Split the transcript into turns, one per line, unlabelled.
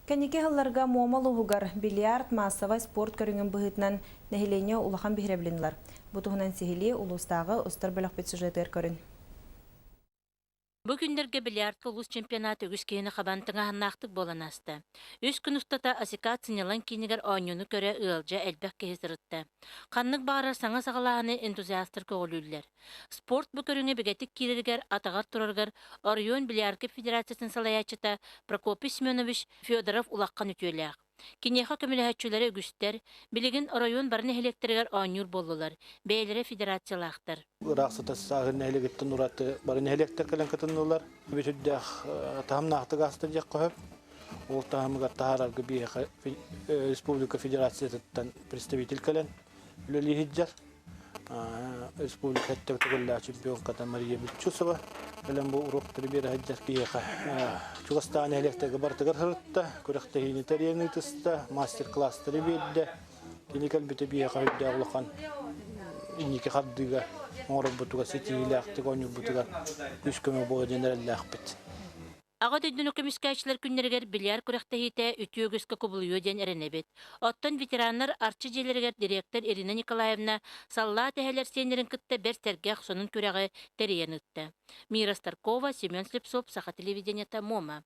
Кэнники сылларга Муома улууһугар бильярд маассабай спорт көрүҥүн быһыытынан нэһилиэнньэ улахан биһирэбилин ылар. Бу туһунан сиһилии улуустааҕы устар бөлөхпүт сюжетыгар көрүн.
Бу күннэргэ бильярдка улуус чемпионата үгүс киһини хабан тыҥааһыннаахтык буолан ааста. Үс күн устата Асикат сынньалаҥ киинигэр оонньууну көрө ыалдьа элбэх киһи сырытта. Ханнык баҕарар саҥа саҕалааһыны энтузиастар көҕүлүүллэр. Спорт бу көрүҥэ бигэтик киирэригэр, атаҕар турарыгар оройуон бильярдка федерациятын салайааччыта Прокопий Семенович Федоров улахан үтүөлээх. Киниэхэ көмөлөһөөччүлэрэ үгүстэр, билигин оройуон бары нэһилиэктэригэр оонньуур буоллулар, бэйэлэрэ федерациялаахтар.
Ыраах сытар Сааһын нэһилиэгиттэн ураты бары нэһилиэктэр кэлэн кытыннылар. Бүтүрдээх таһымнаахтык ааста диэххэ сөп. Ол таһымыгар таһаарарга биһиэхэ республика федерациятыттан представитель кэлэн үлэлии сылдьар. Республика төгүллээх чемпионката Мария Бутчусова кэлэн бу уруоктары биэрэ сылдьар киһиэхэ чугастаан нэһилиэктэргэ барытыгар сырытта, күрэхтэһиини тэрийэн ыытыста, мастер-класстары биэрдэ. Кини кэлбитэ биһиэхэ үрдээх улахан инники хардыыга оҥорорбутугар, ситиһиилээхтик оонньуурбутугар күүс-көмө буолуо диэн эрэллээхпит.
Аҕа дойдуну көмүскээччилэр күннэригэр бильярд күрэхтэһиитэ үтүө үгэскэ кубулуйуо диэн эрэнэбит. Оттон ветераннар Арчы дьиэлэригэр дириэктэр Ирина Николаевна саллаат эһэлэр сиэннэрин кытта бэрт сэргэх сонун күрэҕи тэрийэн ыытта. Мира Старкова, Семен Слепцов, Саха телевидениета, Муома.